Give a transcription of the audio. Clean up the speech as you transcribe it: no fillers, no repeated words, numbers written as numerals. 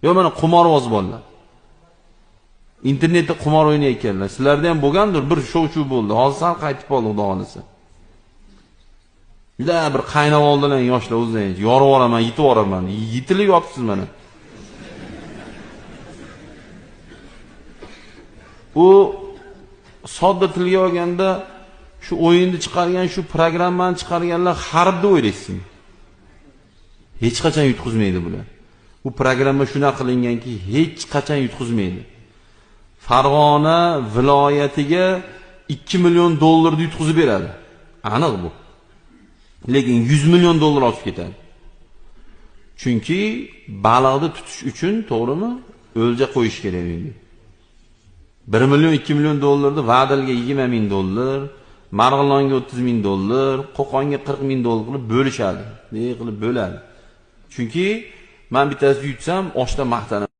Yo mana qimorvoz bolalar. Internetda qimor o'ynayotganlar. Sizlarda ham bo'lgandir, bir shov-shuv bo'ldi. Hozir sal qaytib qoldi, Xudo xolasa. Juda bir qaynab oldilar yoshlar o'zlari. Yorib yuboraman, yetib yuboraman. Yetilib yotibsiz mana. U sodda tilga olganda shu o'yinni chiqargan, shu programmani chiqarganlar harb deb o'ylaysiz. Hech qachon yutqizmaydi bular. Bu programma shunaqa qilinganki, hech qachon yutqizmaydi. Farg'ona viloyatiga 2 million dollarni yutqizib beradi. Aniq bu. Lekin 100 million dollar olib ketadi. Chunki baliqni tutish uchun, to'g'rimi, o'lja qo'yish kerak endi. 1 million, 2 million dollarni Va'dalga 20 ming dollar, Marg'ilonga 30 ming dollar, Qo'qonga 40 ming dollar qilib bo'lishadi. Ne qilib bo'ladi? Chunki men bittasi yutsam, oshda maqtanaman.